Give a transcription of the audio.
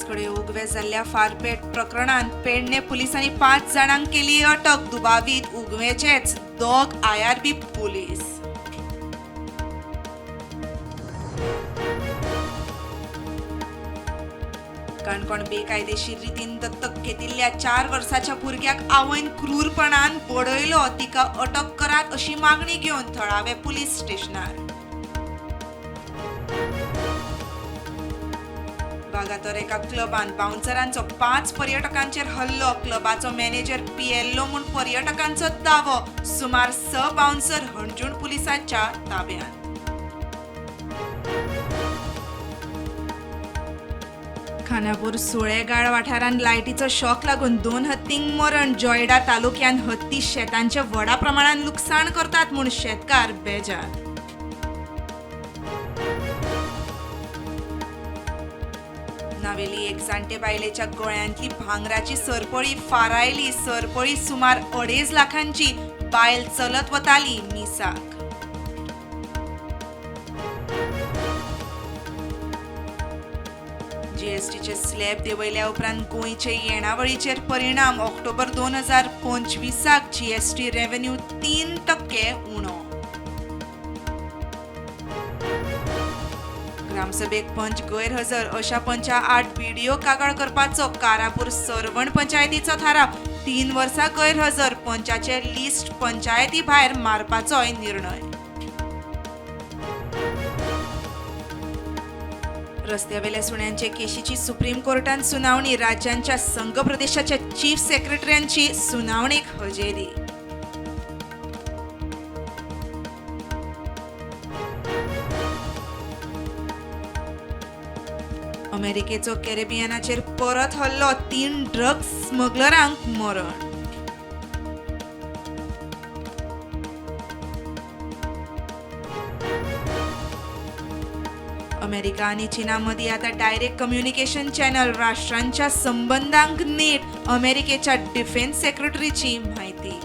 वास्कोडे उगवे जाल्ल्या फारपेट प्रकरणांत पेडणे पुलिसांनी 5 जाणांक केली अटक. दुबावीत उगवेचेच 2 आयआरबी पुलीस. काणकोण बेकायदेशीर रितीन दत्तक घेतिल्ल्या 4 वर्साच्या भुरग्याक आवयन क्रूरपणान बडयलो. तिका अटक करात अशी मागणी घेवन थळावे पुलीस स्टेशनार. वागातोर एका क्लबान बाउन्सरांचो 5 पर्यटकांचेर हल्लो. क्लबाचो मॅनेजर पियेल्लो म्हूण पर्यटकांचो दावो. सुमार 6 बाउन्सर हणजूण पुलिसांच्या ताब्यांत. खानापूर सुळेगाळ वाठारांत लायटीचो शॉक लागून 2 हत्तींक मरण. जोयडा तालुक्यांत हत्ती शेतांचे व्हडा प्रमाणात लुकसाण करतात म्हूण शेतकार बेजार. नावेली एक जाणटे बायलेच्या गळ्यांतली भांगराची सरपळी फारायली. सरपळी सुमार 2.5 लाखांची. बायल चलत वताली मिसाक. जीएसटीचे स्लॅब देंवयल्या उपरांत गोंयचे येणावळीचेर परिणाम. ऑक्टोबर 2025 जीएसटी रेव्हेन्यू 3% उणो. ग्रामसभेक पंच गैरहजर अशा पंचा आड बीडीओ कागाळ करपाचो कारापूर सरवण पंचायतीचो थाराव. 3 वर्सां गैरहजर पंचाचे लिस्ट पंचायती भायर मारपाचोय निर्णय. रस्त्यावेल्या सुण्यांचे केशीची सुप्रीम कोर्टान सुनावणी. राज्यांच्या संघ प्रदेशाच्या चीफ सेक्रेटऱ्यांची सुनावणेक हजेरी. अमेरिकेचो कॅरेबियनाचेर परत हल्लो. 3 ड्रग्स स्मगलरांक मरण. अमेरिका आनी चीना मदीं आतां डायरेक्ट कम्युनिकेशन चॅनल. राष्ट्रांच्या संबंदांक नेट. अमेरिकेच्या डिफेन्स सेक्रेटरीची म्हायती.